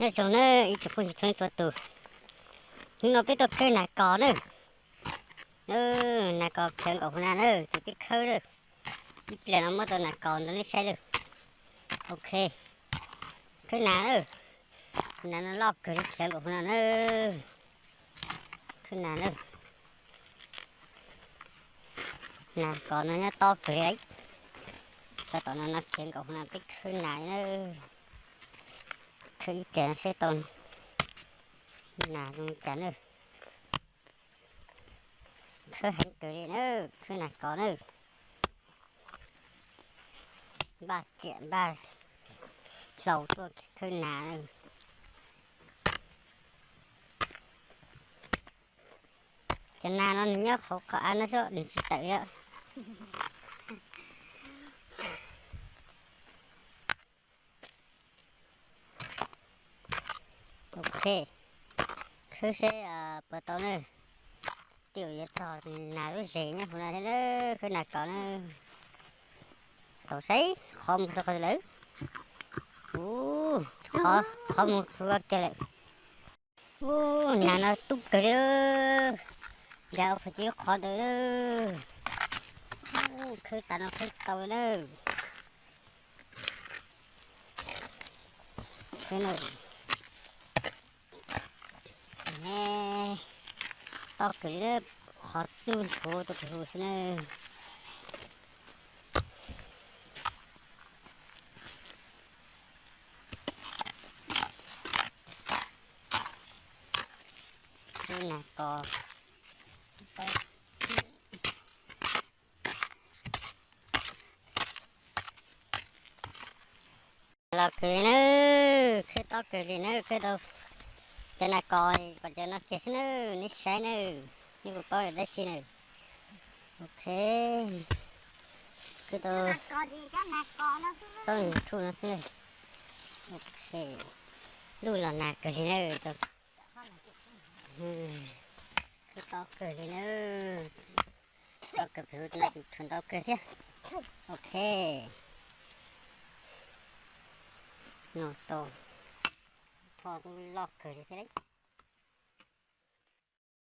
Nyob zoo nawb ib tsoom phooj ywg txhua leej txhua tus, hnub no peb tuaj khawb nas kos nawb. Nas kos khiav nkaum hauv nas nawb, ces peb khawb nawb. Ib pliag no muab tau nas kos rau nej saib nawb. Ok, khawb nas nawb. Nas no loj kawg li, khiav nkaum hauv no nawb. Khawb nas nawb. Nas kos no nyob tob kawg li. Tab tom no no khiav nkaum hauv no peb khawb nas nawb. Khawb ib pliag no saib tau nas zoo cas nawb. Khawb heev kawg li nawb, khawb nas kos nawb. Npaj tsiam npaj hlau tuaj khawb nas nawb. Cov nas no nws nyob hauv qhov av no xwb, nws tsis tawm li. Ok, khawb seb puas tau nawb. Twb yuav txog nas lub zes nyob hauv no thiab nawb, khawb nas kos nawb. Tau saib qhov mus rau qhov twg lawm. Ub, qhov mus rau kiag lawm. Ub, nas no tub kawg li. Nkag ua phav cia lub qhov ntawd lawm. Khawb tas no khawb tau li nawb. Tob kawg li, qhov txuj nthuav tus hu xwb nawb. Khawb nas kos. Los kawg li nawb, khawb tob kawg li nawb, khawb tau cov nas kos, kom cov no kiag xwb nawb, neb saib nawb, neb puas paub dab tsi nawb. Ok, khawb tau tob nws tshuj no xwb. Ok, luj los nas kawg li nawb. Khawb tob kawg li nawb. Tob kawg, pem hauv no ces tshuav ntau kawg thiab. Ok, no tau, tho kuj loj kawg li thiab.